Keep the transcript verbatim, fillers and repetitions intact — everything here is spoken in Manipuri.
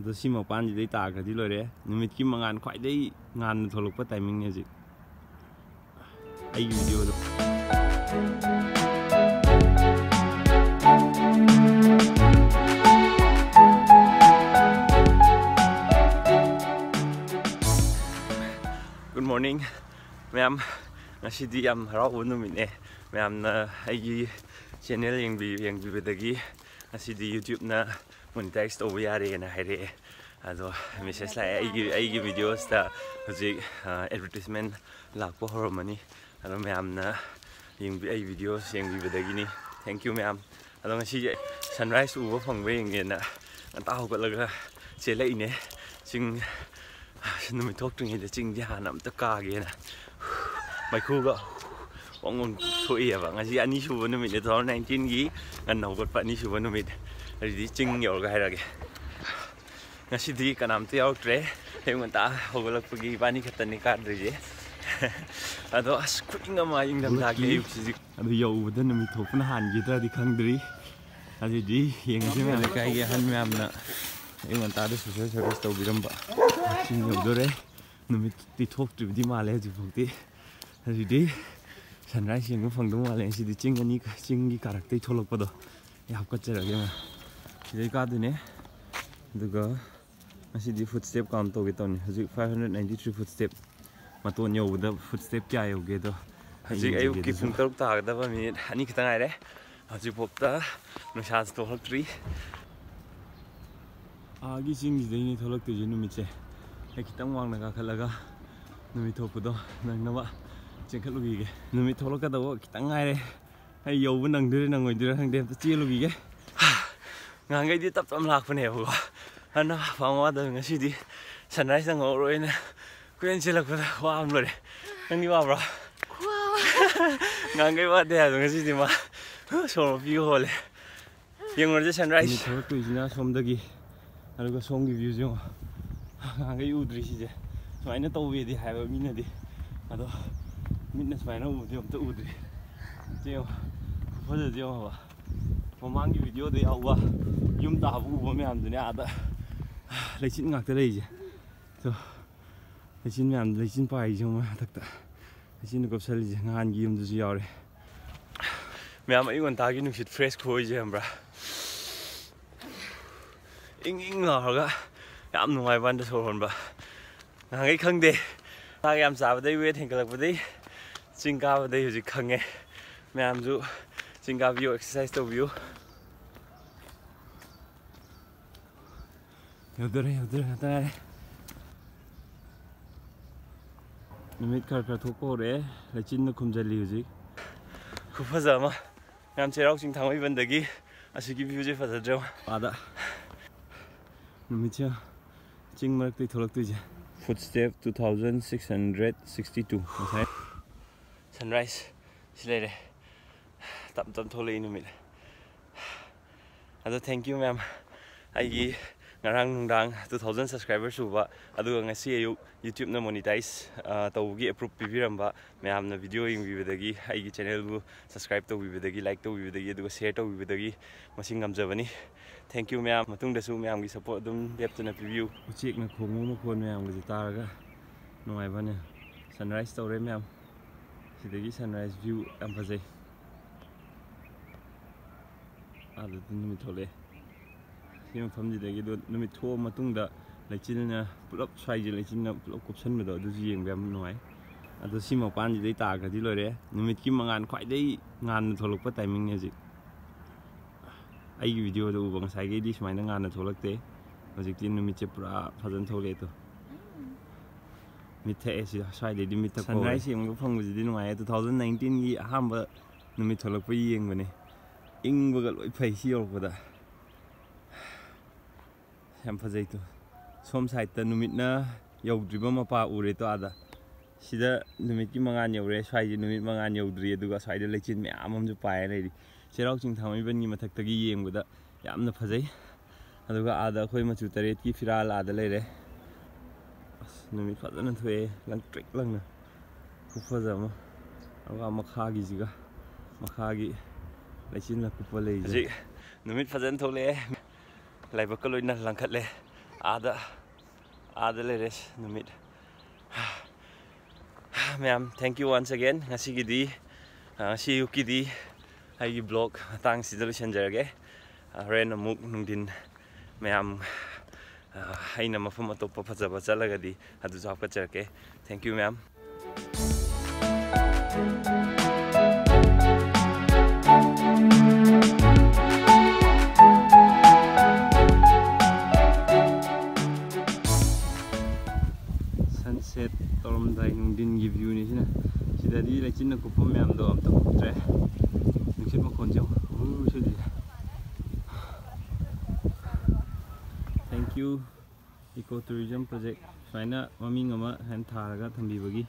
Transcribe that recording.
ꯑꯗꯣ ꯁꯤ ꯃꯄꯥꯟꯁꯤꯗꯩ ꯇꯥꯈ꯭ꯔꯗꯤ ꯂꯣꯏꯔꯦ꯫ ꯅꯨꯃꯤꯠꯀꯤ ꯃꯉꯥꯜ ꯈ꯭ꯋꯥꯏꯗꯒꯤ ꯉꯥꯟꯅ ꯊꯣꯛꯂꯛꯄ timing ꯅꯦ ꯍꯧꯖꯤꯛ ꯑꯩꯒꯤ video ꯗꯣ꯫ Good morning ꯃꯌꯥꯝ꯫ ꯉꯁꯤꯗꯤ ꯌꯥꯝ ꯍꯔꯥꯎꯕ ꯅꯨꯃꯤꯠꯅꯦ꯫ ꯃꯌꯥꯝꯅ ꯑꯩꯒꯤ channel ꯌꯦꯡꯕꯤ-, ꯌꯦꯡꯕꯤꯕꯗꯒꯤ ꯉꯁꯤꯗꯤ YouTube ꯅ monetize ꯇꯧꯕ ꯌꯥꯔꯦꯅ ꯍꯥꯏꯔꯛꯑꯦ꯫ ꯑꯗꯣ message ꯂꯥꯛꯑꯦ, ꯑꯩꯒꯤ, ꯑꯩꯒꯤ videos ꯇ ꯍꯧꯖꯤꯛ, ꯑ, advertisement ꯂꯥꯛꯄ ꯍꯧꯔꯝꯃꯅꯤ꯫ ꯑꯗꯣ ꯃꯌꯥꯝꯅ ꯌꯦꯡꯕꯤ-, ꯑꯩ videos ꯌꯦꯡꯕꯤꯕꯗꯒꯤꯅꯤ꯫ Thank you ꯃꯌꯥꯝ꯫ ꯑꯗꯣ ꯉꯁꯤꯁꯦ sunrise ꯎꯕ ꯐꯪꯕ꯭ꯔꯥ ꯌꯦꯡꯒꯦꯅ ꯉꯟꯇꯥ ꯍꯧꯒꯠꯂꯒ ꯆꯦꯜꯂꯛꯏꯅꯦ꯫ ꯆꯤꯡ, ꯅꯨꯃꯤꯠ ꯊꯣꯛꯇ꯭ꯔꯤꯉꯩꯗ ꯆꯤꯡꯁꯦ ꯍꯥꯟꯅ ꯑꯝꯇ ꯀꯥꯒꯦꯅ꯫ ꯃꯩꯈꯨꯒ ꯋꯪ ꯋꯪ ꯊꯣꯛꯏꯑꯕ꯫ ꯉꯁꯤ ꯑꯅꯤꯁꯨꯕ ꯅꯨꯃꯤꯠꯅꯦ, two thousand nineteen ꯒꯤ ꯉꯟꯅ ꯍꯧꯒꯠꯄ ꯑꯅꯤꯁꯨꯕ ꯅꯨꯃꯤꯠ꯫ ꯑꯗꯨꯗꯤ ꯆꯤꯡ ꯌꯧꯔꯒ ꯍꯥꯏꯔꯛꯑꯒꯦ꯫ ꯉꯁꯤꯗꯤ ꯀꯅꯥꯝꯇ ꯌꯥꯎꯔꯛꯇ꯭ꯔꯦ꯫ ꯑꯌꯨꯛ ꯉꯟꯇꯥ ꯍꯧꯒꯠꯂꯛꯄꯒꯤ ꯏꯕꯥꯅꯤ ꯈꯛꯇꯅꯤ ꯀꯥꯗ꯭ꯔꯤꯁꯦ꯫ ꯑꯗꯣ ꯑꯁ, ꯈꯨꯏꯪ ꯑꯃ, ꯏꯪꯊꯝꯊꯥꯒꯤ ꯍꯧꯒꯠꯂꯛꯇ꯭ꯔꯤ꯫ ꯑꯌꯨꯛꯁꯤꯗꯤ꯫ ꯑꯗꯨ ꯌꯧꯕꯗ ꯅꯨꯃꯤꯠ ꯊꯣꯛꯄꯅ ꯍꯥꯟꯈꯤꯗ꯭ꯔꯗꯤ ꯈꯪꯗ꯭ꯔꯤ꯫ ꯑꯗꯨꯗꯤ ꯌꯦꯡꯉꯁꯤ ꯃꯌꯥꯝ꯫ ꯂꯩꯀꯥꯏꯒꯤ ꯑꯍꯟ ꯃꯌꯥꯝꯅ ꯑꯌꯨꯛ ꯉꯟꯇꯥꯗ social service ꯇꯧꯕꯤꯔꯝꯕ꯫ ꯆꯤꯡ ꯌꯧꯗꯣꯔꯦ꯫ ꯅꯨꯃꯤꯠꯇꯤ ꯊꯣꯛꯇ꯭ꯔꯤꯕꯗꯤ ꯃꯥꯜꯂꯦ ꯍꯧꯖꯤꯛꯐꯥꯎꯗꯤ꯫ ꯑꯗꯨꯗꯤ sunrise ꯌꯦꯡꯕ ꯐꯪꯗꯧ ꯃꯥꯜꯂꯦ ꯉꯁꯤꯗꯤ꯫ ꯆꯤꯡ ꯑꯅꯤ, ꯆꯤꯡꯒꯤ ꯀꯥꯔꯛꯇꯩ ꯊꯣꯛꯂꯛꯄꯗꯣ꯫ ꯑꯩ ꯍꯥꯞꯀꯠꯆꯔꯒꯦ ꯃꯌꯥꯝ꯫ ꯁꯤꯗꯩ ꯀꯥꯗꯣꯏꯅꯦ꯫ ꯑꯗꯨꯒ ꯉꯁꯤꯗꯤ footstep count ꯇꯧꯒꯦ ꯇꯧꯅꯤ꯫ ꯍꯧꯖꯤꯛ five hundred ninety three footstep꯫ ꯃꯇꯣꯟ ꯌꯧꯕꯗ footstep ꯀꯌꯥ ꯌꯧꯒꯦꯗꯣ ꯑꯩ ꯍꯧꯖꯤꯛ ꯌꯦꯡꯖꯒꯦ ꯑꯌꯨꯛꯀꯤ ꯑꯗꯨꯁꯨ꯫ ꯄꯨꯡ ꯇꯔꯨꯛ ꯇꯥꯒꯗꯕ ꯃꯤꯅꯤꯠ ꯑꯅꯤ ꯈꯛꯇ ꯉꯥꯏꯔꯦ꯫ ꯍꯧꯖꯤꯛꯐꯥꯎꯗ ꯅꯨꯡꯁꯥꯁꯨ ꯊꯣꯛꯂꯛꯇ꯭ꯔꯤ꯫ ꯑꯥꯒꯤ ꯆꯤꯡꯁꯤꯗꯩꯅꯦ ꯊꯣꯛꯂꯛꯇꯣꯏꯁꯦ ꯅꯨꯃꯤꯠꯁꯦ꯫ ꯑꯩ ꯈꯤꯇꯪ ꯋꯥꯡꯅ ꯀꯥꯈꯠꯂꯒ ꯅꯨꯃꯤꯠ ꯊꯣꯛꯄꯗꯣ ꯅꯪꯅꯕ ꯆꯦꯟꯈꯠꯂꯨꯈꯤꯒꯦ꯫ ꯅꯨꯃꯤꯠ ꯊꯣꯛꯂꯛꯀꯗꯧꯕ ꯈꯤꯇꯪ ꯉꯥꯏꯔꯦ꯫ ꯑꯩ ꯌꯧꯕ ꯅꯪꯗꯣꯏꯔꯥ ꯅꯪꯉꯣꯏꯗꯣꯏꯔꯥ ꯈꯪꯗꯦ꯫ ꯑꯝꯇ ꯆꯦꯜꯂꯨꯈꯤꯒꯦ꯫ ꯉꯍꯥꯟꯈꯩꯗꯤ ꯇꯞ ꯇꯞ ꯂꯥꯛꯄꯅꯦꯕꯀꯣ꯫ ꯑꯗꯨꯅ ꯐꯪ ꯋꯥꯗꯕ ꯉꯁꯤꯗꯤ sunrise ꯅꯪꯍꯧꯔꯣꯏꯅ ꯀꯣꯏꯆꯦꯟ ꯆꯦꯜꯂꯛꯄꯗ ꯋꯥꯕꯅ ꯂꯣꯏꯔꯦ꯫ ꯅꯪꯗꯤ ꯋꯥꯕ꯭ꯔꯣ? ꯈꯨꯋꯥ ꯑꯃ꯫ ꯉꯍꯥꯟꯈꯩ ꯋꯥꯗꯦ ꯍꯥꯏꯕꯗꯣ ꯉꯁꯤꯗꯤ ꯃꯥ ꯁꯣꯔ ꯃꯄꯤꯒ ꯍꯣꯜꯂꯦ꯫ ꯌꯦꯡꯉꯨꯔꯁꯦ sunrise꯫ ꯅꯨꯃꯤꯠ ꯊꯣꯛꯂꯛꯇꯣꯏꯁꯤꯅ ꯁꯣꯝꯗꯒꯤ, ꯑꯗꯨꯒ ꯁꯣꯝꯒꯤ view ꯁꯦ ꯌꯦꯡꯉꯣ꯫ ꯉꯍꯥꯟꯈꯩ ꯎꯗ꯭ꯔꯤ ꯁꯤꯁꯦ꯫ ꯁꯨꯃꯥꯏꯅ ꯇꯧꯋꯦꯗꯤ ꯍꯥꯏꯕ ꯃꯤꯅꯗꯤ꯫ ꯑꯗꯣ ꯃꯤꯠꯅ ꯁꯨꯃꯥꯏꯅ ꯎꯕꯗꯤ ꯑꯝꯇ ꯎꯗ꯭ꯔꯤ꯫ ꯁꯤ ꯌꯦꯡꯉꯣ꯫ ꯈꯨꯐꯖꯁꯦ ꯌꯦꯡꯉꯣꯕ꯫ ꯃꯃꯥꯡꯒꯤ video ꯗ ꯌꯥꯎꯕ ꯌꯨꯝ ꯇꯥꯕ ꯎꯕ ꯃꯌꯥꯝꯗꯨꯅꯦ ꯑꯥꯗ ꯂꯩꯆꯤꯟ ꯉꯥꯛꯇ ꯂꯩꯔꯤꯁꯦ꯫ ꯁꯣ, ꯂꯩꯆꯤꯟ ꯃꯌꯥꯝ, ꯂꯩꯆꯤꯟ ꯄꯥꯏꯔꯤꯁꯦ ꯌꯦꯡꯉꯣ ꯃꯊꯛꯇ꯫ ꯂꯩꯆꯤꯟꯅ ꯀꯨꯞꯁꯜꯂꯤꯁꯦ, ꯉꯍꯥꯟꯒꯤ ꯌꯨꯝꯗꯨꯁꯨ ꯌꯥꯎꯔꯦ꯫ ꯃꯌꯥꯝ, ꯑꯌꯨꯛ ꯉꯟꯇꯥꯒꯤ ꯅꯨꯡꯁꯤꯠ ꯐ꯭ꯔꯦꯁ ꯈꯨꯑꯣꯏꯁꯦ ꯈꯪꯕ꯭ꯔꯥ? ꯏꯪ ꯏꯪ ꯂꯥꯎꯔꯒ ꯌꯥꯝ ꯅꯨꯡꯉꯥꯏꯕ ꯋꯥꯅꯤꯗ ꯁꯣꯔ ꯍꯣꯟꯕ꯫ ꯉꯍꯥꯟꯈꯩ ꯈꯪꯗꯦ꯫ ꯆꯥꯛ ꯌꯥꯝ ꯆꯥꯕꯗꯩ, ꯋꯦꯠ ꯍꯦꯟꯒꯠꯂꯛꯄꯗꯩ, ꯆꯤꯡ ꯀꯥꯕꯗꯩ ꯍꯧꯖꯤꯛ ꯈꯪꯉꯦ꯫ ꯃꯌꯥꯝꯁꯨ ꯆꯤꯡ ꯀꯥꯕꯤꯌꯨ, ꯑꯦꯛꯁꯔꯁꯥꯏꯁ ꯇꯧꯕꯤꯌꯨ꯫ ꯌꯧꯗꯣꯔꯦ, ꯌꯧꯗꯣꯔꯦ, ꯉꯥꯛꯇ ꯉꯥꯏꯔꯦ꯫ ꯅꯨꯃꯤꯠ ꯈꯔ ꯈꯔ ꯊꯣꯛꯄ ꯍꯧꯔꯛꯑꯦ꯫ ꯂꯩꯆꯤꯟꯅ ꯈꯨꯝꯖꯜꯂꯤ ꯍꯧꯖꯤꯛ꯫ ꯈꯨꯐꯖ ꯑꯃ꯫ ꯃꯌꯥꯝ, ꯆꯩꯔꯥꯎ ꯆꯤꯡ ꯊꯥꯡꯃꯩꯕꯟꯗꯒꯤ ꯑꯁꯤꯒꯤ ꯚ꯭ꯌꯨꯁꯦ ꯐꯖꯗ꯭ꯔꯣ? ꯑꯥꯗ ꯅꯨꯃꯤꯠꯁꯦ ꯆꯤꯡ ꯃꯔꯛꯇꯩ ꯊꯣꯛꯂꯛꯇꯣꯏꯁꯦ꯫ Footstep two thousand six hundred sixty two꯫ ꯉꯁꯥꯏ ꯁꯟꯔꯥꯏꯁ ꯁꯤ ꯂꯩꯔꯦ꯫ ꯇꯞ ꯇꯞ ꯊꯣꯛꯂꯛꯏ ꯅꯨꯃꯤꯠ꯫ ꯑꯗꯣ thank you ꯃꯌꯥꯝ꯫ ꯑꯩꯒꯤ ꯉꯔꯥꯡ ꯅꯨꯡꯗꯥꯡ two thousand subscriber ꯁꯨꯕ, ꯑꯗꯨꯒ ꯉꯁꯤ ꯑꯌꯨꯛ YouTubeꯅ monetize, ꯑ, ꯇꯧꯕꯒꯤ approve ꯄꯤꯕꯤꯔꯝꯕ ꯃꯌꯥꯝꯅ video ꯌꯦꯡꯕꯤꯕꯗꯒꯤ, ꯑꯩꯒꯤ channelꯕꯨ subscribe ꯇꯧꯕꯤꯕꯗꯒꯤ, like ꯇꯧꯕꯤꯕꯗꯒꯤ, ꯑꯗꯨꯒ share ꯇꯧꯕꯤꯕꯗꯒꯤ ꯃꯁꯤ ꯉꯝꯖꯕꯅꯤ꯫ Thank you ꯃꯌꯥꯝ꯫ ꯃꯇꯨꯡꯗꯁꯨ ꯃꯌꯥꯝꯒꯤ support ꯑꯗꯨꯝ ꯂꯦꯞꯇꯅ ꯄꯤꯕꯤꯌꯨ꯫ ꯎꯆꯦꯛꯅ ꯈꯣꯡꯕ ꯃꯈꯣꯟ ꯃꯌꯥꯝꯒꯁꯦ ꯇꯥꯔꯒ ꯅꯨꯡꯉꯥꯏꯕꯅꯦ꯫ Sunrise ꯇꯧꯔꯦ ꯃꯌꯥꯝ꯫ ꯁꯤꯗꯒꯤ sunrise view ꯌꯥꯝ ꯐꯖꯩ꯫ ꯑꯥꯗꯗꯤ ꯅꯨꯃꯤꯠ ꯊꯣꯛꯂꯛꯑꯦ꯫ ꯁꯤ ꯃꯐꯝꯁꯤꯗꯒꯤ ꯑꯗꯣ ꯅꯨꯃꯤꯠ ꯊꯣꯛꯑ ꯃꯇꯨꯡꯗ ꯂꯩꯆꯤꯜꯅ ꯄꯨꯂꯞ, ꯁ꯭ꯋꯥꯏꯁꯦ ꯂꯩꯆꯤꯜꯅ ꯄꯨꯂꯞ ꯀꯨꯞꯁꯟꯕꯗꯣ, ꯑꯗꯨꯁꯨ ꯌꯦꯡꯕ ꯌꯥꯝ ꯅꯨꯡꯉꯥꯏ꯫ ꯑꯗꯣ ꯁꯤ ꯃꯄꯥꯟꯁꯤꯗꯩ ꯇꯥꯈ꯭ꯔꯗꯤ ꯂꯣꯏꯔꯦ꯫ ꯅꯨꯃꯤꯠꯀꯤ ꯃꯉꯥꯜ ꯈ꯭ꯋꯥꯏꯗꯒꯤ ꯉꯥꯟꯅ ꯊꯣꯛꯂꯛꯄ timingꯅꯦ ꯍꯧꯖꯤꯛ꯫ ꯑꯩꯒꯤ videoꯗ ꯎꯕ ꯉꯁꯥꯏꯈꯩꯗꯤ ꯁꯨꯃꯥꯏꯅ ꯉꯥꯟꯅ ꯊꯣꯛꯂꯛꯇꯦ꯫ ꯍꯧꯖꯤꯛꯇꯤ ꯅꯨꯃꯤꯠꯁꯦ ꯄꯨꯔꯥ ꯐꯖꯅ ꯊꯣꯛꯂꯛꯑꯦ꯫ ꯑꯗꯣ ꯃꯤꯠ ꯊꯛꯑꯦ ꯁꯤꯗ, ꯁ꯭ꯋꯥꯏꯗꯩꯗꯤ ꯃꯤꯠ ꯊꯛꯄ ꯍꯧꯔꯦ꯫ Sunrise ꯌꯦꯡꯕ ꯐꯪꯕꯁꯤꯗꯤ ꯅꯨꯡꯉꯥꯏꯌꯦ꯫ Two thousand nineteenꯒꯤ ꯑꯍꯥꯟꯕ ꯅꯨꯃꯤꯠ ꯊꯣꯛꯂꯛꯄ ꯌꯦꯡꯕꯅꯦ꯫ ꯏꯪꯕꯒ ꯂꯣꯏ ꯐꯩ ꯁꯤ ꯌꯧꯔꯛꯄꯗ꯫ ꯌꯥꯝ ꯐꯖꯩ ꯇꯨ꯫ ꯁꯣꯝ sideꯇ ꯅꯨꯃꯤꯠꯅ ꯌꯧꯗ꯭ꯔꯤꯕ ꯃꯄꯥ ꯎꯔꯦ ꯇꯨ ꯑꯥꯗ꯫ ꯁꯤꯗ ꯅꯨꯃꯤꯠꯀꯤ ꯃꯉꯥꯜ ꯌꯧꯔꯦ, ꯁ꯭ꯋꯥꯏꯁꯦ ꯅꯨꯃꯤꯠ ꯃꯉꯥꯜ ꯌꯧꯗ꯭ꯔꯤ, ꯑꯗꯨꯒ ꯁ꯭ꯋꯥꯏꯗ ꯂꯩꯆꯤꯟ ꯃꯌꯥꯝ ꯑꯃꯁꯨ ꯄꯥꯏꯔ ꯂꯩꯔꯤ꯫ ꯆꯩꯔꯥꯎ ꯆꯤꯡ ꯊꯥꯡꯃꯩꯕꯟꯒꯤ ꯃꯊꯛꯇꯒꯤ ꯌꯦꯡꯕꯗ ꯌꯥꯝꯅ ꯐꯖꯩ꯫ ꯑꯗꯨꯒ ꯑꯥꯗ ꯑꯩꯈꯣꯏ ꯃꯆꯨ ꯇꯔꯦꯠꯀꯤ ꯐꯤꯔꯥꯜ ꯑꯥꯗ ꯂꯩꯔꯦ꯫ ꯑꯁ, ꯅꯨꯃꯤꯠ ꯐꯖꯅ ꯊꯣꯛꯑꯦ, ꯂꯪꯇ꯭ꯔꯤꯛ ꯂꯪꯅ꯫ ꯈꯨꯐꯖ ꯑꯃ꯫ ꯑꯗꯨꯒ ꯃꯈꯥꯒꯤꯁꯤꯒ, ꯃꯈꯥꯒꯤ ꯂꯩꯆꯤꯟꯅ ꯀꯨꯞꯄ ꯂꯩꯁꯦ꯫ ꯍꯧꯖꯤꯛ ꯅꯨꯃꯤꯠ ꯐꯖꯅ ꯊꯣꯛꯂꯛꯑꯦ, ꯂꯥꯏꯕꯛꯀ ꯂꯣꯏꯅ ꯂꯪꯈꯠꯂꯦ꯫ ꯑꯥꯗ ꯑꯥꯗ ꯂꯩꯔꯦ ꯅꯨꯃꯤꯠ꯫ ꯃꯌꯥꯝ, thank you once again꯫ ꯉꯁꯤꯒꯤꯗꯤ, ꯑ, ꯉꯁꯤ ꯑꯌꯨꯛꯀꯤꯗꯤ ꯑꯩꯒꯤ vlog ꯃꯇꯥꯡꯁꯤꯗ ꯂꯣꯏꯁꯤꯟꯖꯔꯒꯦ꯫ ꯑ, ꯍꯣꯔꯦꯟ ꯑꯃꯨꯛ ꯅꯨꯡꯊꯤꯟ ꯃꯌꯥꯝ, ꯑ, ꯑꯩꯅ ꯃꯐꯝ ꯑꯇꯣꯞꯄ ꯐꯖꯕ ꯆꯠꯂꯒꯗꯤ ꯑꯗꯨꯁꯨ ꯍꯥꯞꯀꯠꯆꯔꯛꯀꯦ꯫ Thank you ꯃꯌꯥꯝ꯫ Sunset ꯇꯧꯔꯝꯗꯥꯏ ꯅꯨꯡꯊꯤꯟꯒꯤ viewꯅꯤ ꯁꯤꯅ꯫ ꯁꯤꯗꯗꯤ ꯂꯩꯆꯤꯟꯅ ꯀꯨꯞꯄ ꯃꯌꯥꯝꯗꯣ ꯑꯝꯇ ꯀꯨꯞꯇ꯭ꯔꯦ꯫ ꯅꯨꯡꯁꯤꯠ ꯃꯈꯣꯟꯁꯦ ꯌꯦꯡꯉꯨ꯫ ꯎꯔꯨ ꯁꯤꯠꯂꯤꯁꯦ꯫ Thank you, Eco Tourism Project꯫ ꯁꯨꯃꯥꯏꯅ ꯃꯃꯤꯡ ꯑꯃ ꯁꯨꯃꯥꯏꯅ ꯊꯥꯔꯒ ꯊꯝꯕꯤꯕꯒꯤ꯫